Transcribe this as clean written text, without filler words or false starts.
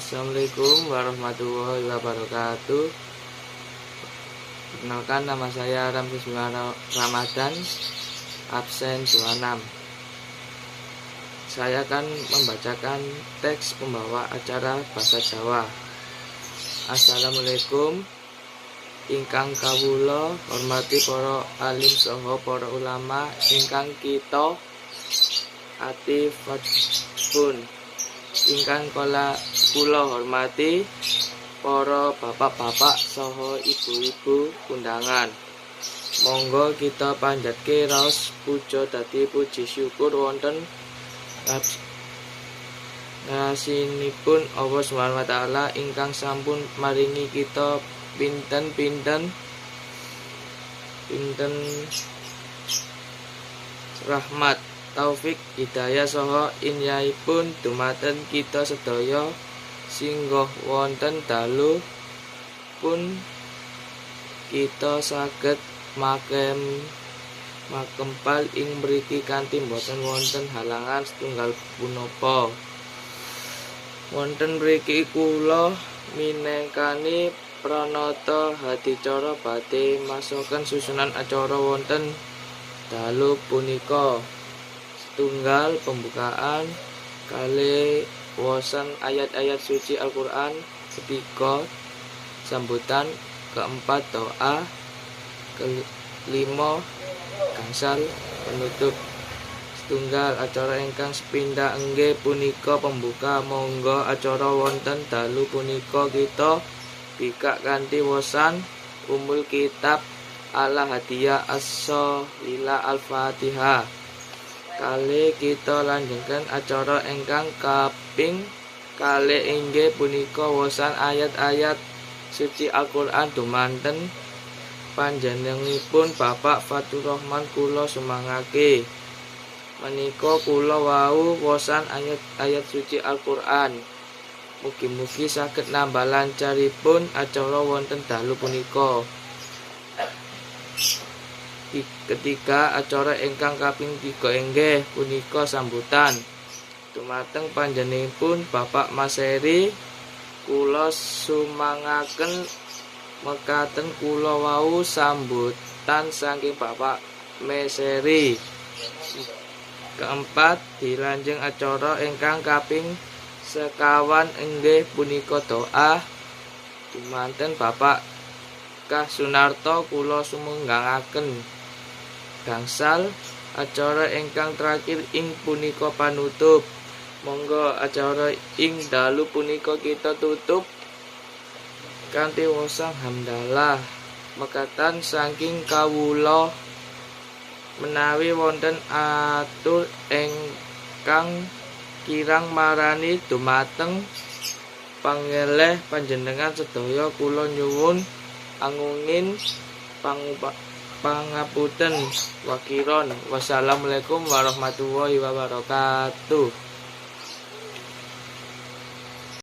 Assalamualaikum warahmatullahi wabarakatuh. Perkenalkan, nama saya Ramses Ramadan, absen 26. Saya akan membacakan teks pembawa acara bahasa Jawa. Assalamualaikum. Ingkang kawula hormati para alim saha para ulama ingkang kita ati pun. Ingkang kula hormati para bapak-bapak saha ibu-ibu undangan. Monggo kita panjatke raos puja dadi puji syukur wonten ngarsanipun Allah Subhanahu wa Taala ingkang sampun maringi kita pinten-pinten pinten rahmat, taufik, hidayah saha inyahipun dumateng kita sedaya singga wonten dalu pun kita saged makempal ing mriki kanthi boten wonten halangan setunggal punapa. Wonten mriki kula minangkani pranata adicara badhe maosaken susunan acara wonten dalu punika. Setunggal, pembukaan kalih waosan ayat-ayat suci Al-Qur'an, ketiga sambutan, keempat doa, kelima gangsal penutup. Setunggal, acara ingkang sepindah inggih punika pembuka. Monggo acara wonten dalu punika kita bikak kanthi waosan Ummul Kitab ala Hadiah As-Lillah Al-Fatihah. Kalih, kita lanjutkan acara ingkang kaping kalih inggih punika waosan ayat-ayat suci Al-Qur'an dumateng panjenenganipun Bapak Fatur Rahman kula sumangake. Menika kula wau waosan ayat-ayat suci Al-Qur'an. Mugi-mugi saged nambah lancaripun acara wonten dalu punika. Ketiga, acara ingkang kaping tiga inggih punika sambutan. Dumateng panjenenganipun Bapak Maseri kula sumangaken mekaten kula wau sambutan saking Bapak Meseri. Keempat, dilajeng acara ingkang kaping sekawan inggih punika doa dumateng Bapak Kah Sunarto kula sumanggaken. Gangsal, acara ingkang terakhir ing punika panutup. Monggo acara ing dalu punika kita tutup kanthi waosan hamdalah. Mekaten saking kawula, menawi wonten atur ingkang kirang marani dumateng pangeleh panjenengan sedaya, kula nyuwun agunging pangapunten. Wakhiron, wassalamualaikum warahmatullahi wabarakatuh.